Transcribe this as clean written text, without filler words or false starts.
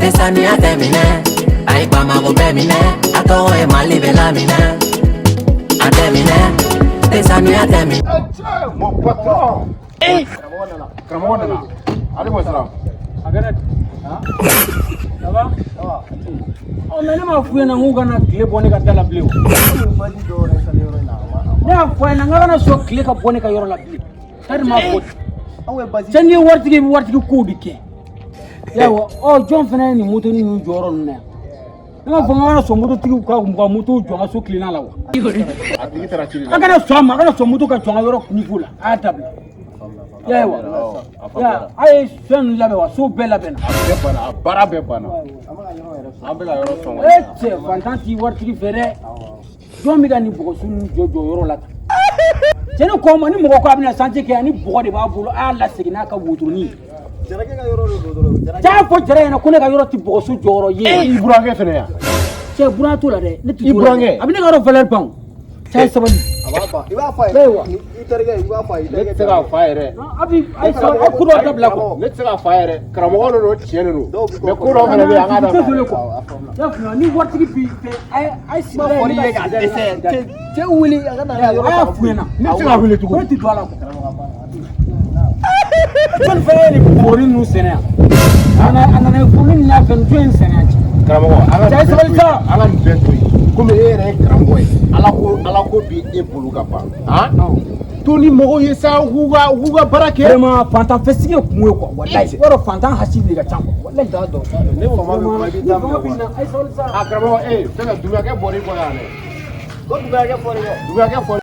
Tɛ sanuya tɛ minɛ, a ye Bamako bɛɛ minɛ, a tɔgɔ ye Mali bɛ laminɛ. A tɛ minɛ, tɛ sanuya tɛ minɛ. Mon patron. Karamɔgɔ nana. Ale ko siran. A kɛra di? Ça va? Ɔ, mais ne m'a f'u ɲɛna k'u kana tile bɔ ne ka da la bilen o. Ne y'a fɔ a ɲɛna n k'a kana sɔn tile ka bɔ ne ka yɔrɔ la bilen. Tari m'a fɔ. Cɛ, n'i ye waritigi ye, i bɛ waritigi kow de kɛ. Yawa, ɔ, jɔn fana ye nin moto ninnu jɔyɔrɔ ninnu na yan? Ne m'a fɔ n k'a kana sɔn mototigiw ka moto jɔ n ka so tilenna la wa? A tigi taara ci de A la. kana sɔn a ma, a kana sɔn moto ka jɔ n ka yɔrɔ niveau la. A y'a dabila. Ya ye wa? Ya, a ye fɛn ninnu labɛn wa? So bɛɛ labɛnna. A bɛɛ banna, a baara bɛɛ banna. An bɛ ka yɔrɔ sɔn. E cɛ, fantan t'i waritigi fɛ dɛ. Jɔn bɛ ka nin bɔgɔsu ninnu jɔ jɔ yɔrɔ la tan? Cɛ, ne ko ma, ni mɔgɔ ko a bɛna chantier kɛ yan ni bɔgɔ de b'a bolo, a y'a lasegin n'a ka wotoronin ye. Cɛ, y'a fɔ Jara ɲɛna ko ne ka yɔrɔ tɛ bɔgɔsu jɔyɔrɔ ye. I burankɛ fɛnɛ yan. Cɛ, buran t'o la dɛ, ne tɛ I t'o la dɛ. burankɛ. A bɛ ne ka yɔrɔ valeur ban o. Cɛ, ye sabali. I b'a fɔ a ye. Ayiwa. I terikɛ, i b'a fɔ a ye. Ne tɛ se k'a fa yɛrɛ. A bɛ a ye sabali, a ye ko dɔw dabila quoi. Ne tɛ se k'a fa yɛrɛ. Karamɔgɔ de don, tiɲɛ de don. Mais ko dɔw fɛnɛ bɛ yen, an k'a dabila. Désolé quoi. I y'a faamuya, ni waritigi b'i fɛ, a ye sigida ye, ne ka sigida ye, ne ka sigida ye. Cɛ wuli a ka na A y'a f'u ɲɛna. Ne tɛ se k'a wele tugun. Ko ne tɛ don a la quoi. Jɔnni fɛnɛ ye nin bugɔri ninnu sɛnɛ yan? A nana ye furu nin n'a fɛn, jɔn ye nin sɛnɛ yan cɛ? Karamɔgɔ, an ka Cɛ, nin bɛɛ sabali to sa. yen. An ka nin bɛɛ to yen. Komi e yɛrɛ ye karamɔgɔ ye. Ala ko bi e bolo ka ban. Han? To ni mɔgɔw ye sa, u k'u ka baara kɛ. Vraiment, fantan fɛ sigi ye kungo ye quoi, walayi. I b'a dɔn fantan hasidi de ka ca quoi, walayi. T'a dɔn, ne fama bɛ kuma, i b'i Ni ta fanga minɛ b'i quoi. na, a ye sabali sa. A karamɔgɔ, fɛn ka duguyakɛ bɔr'i kɔ yan dɛ. Ko duguyakɛ fɔr'i kɔ. Duguyakɛ fɔ.